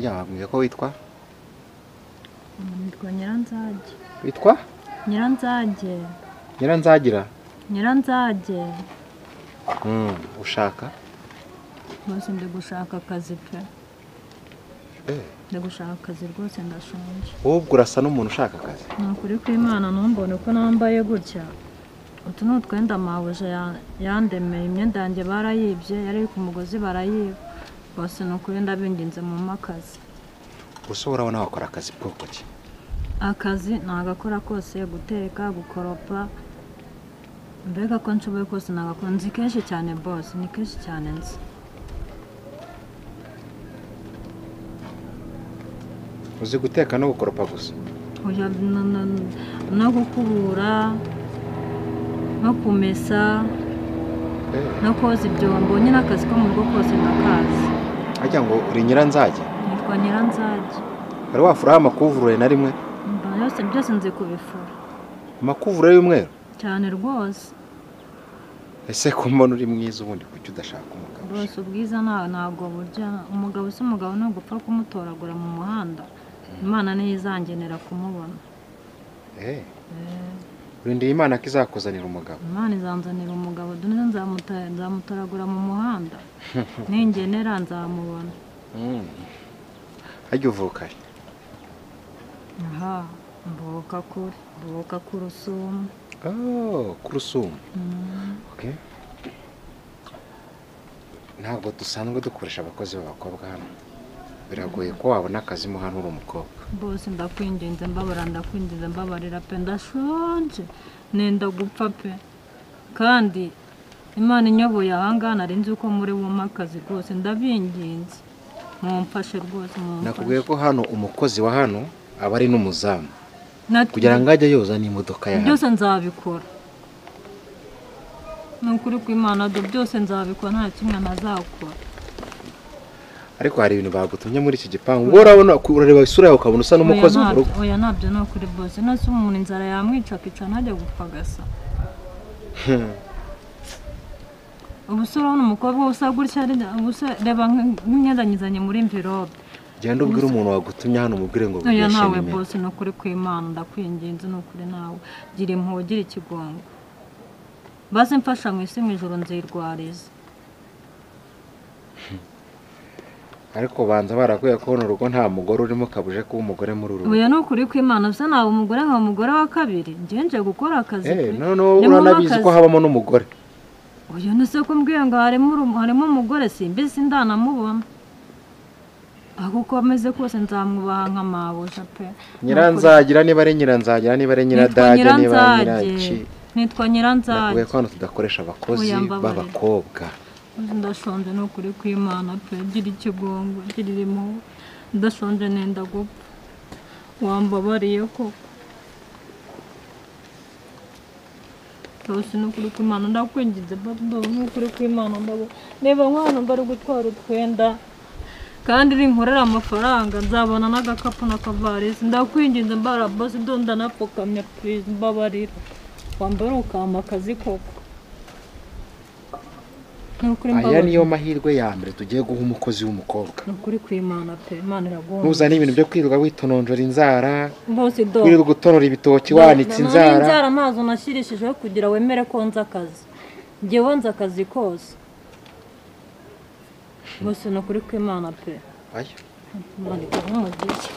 Ajya wabwiye ko witwa? Nitwa Nyiranzage. Witwa? Nyiranzage. Nyiranzagira? Nyiranzage. Ushaka? Bose ndi gushaka akazi pe. Ndi gushaka akazi rwose ndashonje. Wowe ubwo urasa n'umuntu ushaka akazi? Ni ukuri kw'Imana ntumbone ko nambaye gutya. Utu ni utwenda mabuja yandemeye, imyenda yanjye barayibye, yari ku mugozi barayiba. Bose ni ukuri ndabinginze mumpe akazi. Gusa urabona wakora akazi bwoko ki? Akazi nagakora kose, guteka, gukoropa, mbega ko nshoboye kose nagakora. Nzi kenshi cyane boss, ni kenshi cyane nzi. Uzi guteka no gukoropa gusa? Oya, no gukubura, no kumesa, no koza ibyombo, nyine akazi ko mu rugo kose ndakazi. Ajya ngo uri Nyiranzage? Nitwa Nyiranzage. Wari wafuraho amakuvurore na rimwe? Byose byose nzi kubifura. Amakuvurore y'umweru? Cyane rwose. Ese ko mbona uri mwiza ubundi kuki udashaka umugabo? Rwose ubwiza ntabwo burya umugabo si umugabo ni ugupfa kumutoragura mu muhanda. Imana niyo izangenera kumubona. Urindiye Imana ko izakuzanira umugabo? Imana izanzanira umugabo, dore nzamutoragura mu muhanda. Ningenera nzamubona. Hajya uvuka he? Aha, mvuka kure, mvuka ku Rusumo. Oh, ku Rusumo. Okay. Ntabwo dusanzwe dukoresha abakozi b'abakobwa hano. Biragoye ko wabona akazi mo hano uri umukobwa. Bose ndakwinginze mbabara, ndakwinginze mbabarira pe, ndashonje nenda gupfa pe. Kandi Imana inyoboye ahangaha nari nzi ko muri bumpe akazi rwose, ndabinginze mumfashe rwose, mumfashe. Nakubwiye ko hano umukozi wa hano aba ari n'umuzamu kugira ngo ajye yoza n'imodoka yawe. Byose nzabikora, ni ukuri kw'Imana byose nzabikora, nta kimwe ntazakora. Ariko hari ibintu bagutumye muri iki gipangu, ubwo urabona urareba isura yawe ukabona usa n'umukozi wo mu rugo. Oya ntabyo ni ukuri bose, nase umuntu inzara yamwica akica ntajya gupagasa. Ubu se urabona umukobwa usa gutya, reba nk'imyenda nyizanye muri mvirope. Genda ubwire umuntu wagutumye hano umubwire ngo oya nawe bose ni ukuri kw'Imana ndakwinginze, ni ukuri nawe gira impuhwe, gira ikigongo. Basi mfasha mu isi mu ijoro nzirwariza. Ariko banza barakwiye ko hano urugo nta mugore urimo kabuje kuba umugore muri uru rugo. Oya ni ukuri kw'Imana, usa nawe umugore nka umugore wa kabiri, njye nje gukora akazi pe. Noneho uranabizi ko habamo n'umugore. Oya nese ko mbwiye ngo harimo umugore, simbizi ndanamubona. Aho uko ameze kose nzamwubaha nka mabuja pe. Nyiranzagira niba ari Nyiranzagira, niba ari Nyiradage, niba ari Nyiraki. Nitwa Nyiranzage. Nakubwiye ko hano tudakoresha abakozi b'abakobwa. Ndashonje ni ukuri kw'Imana pe, gira ikigongo, girira impuhwe, ndashonje nenda gupfa. Wambabariye koko. Rwose ni ukuri kw'Imana ndakwinginze, ni ukuri kw'Imana ndabo. Reba nk'ahantu bari gutwara utwenda kandi ninkorera amafaranga nzabona n'agakapu n'akavarisi. Ndakwinginze mbara bose ndanapfukamye please mbabarira. Wambara ukampa akazi koko. Aya niyo mahirwe ya mbere tugiye guha umukozi w'umukobwa. Ni ukuri kw'Imana pe, Imana iraguha. Ntuzane ibintu byo kwirirwa witononjora inzara, wirirwa utonora ibitoki wanitse inzara. Inzara ntazo nashyirishijeho kugira wemere ko nzi akazi. Njyewe nzi akazi kose. Bose ni ukuri kw'Imana pe. Aya. Imana iguhe umugisha.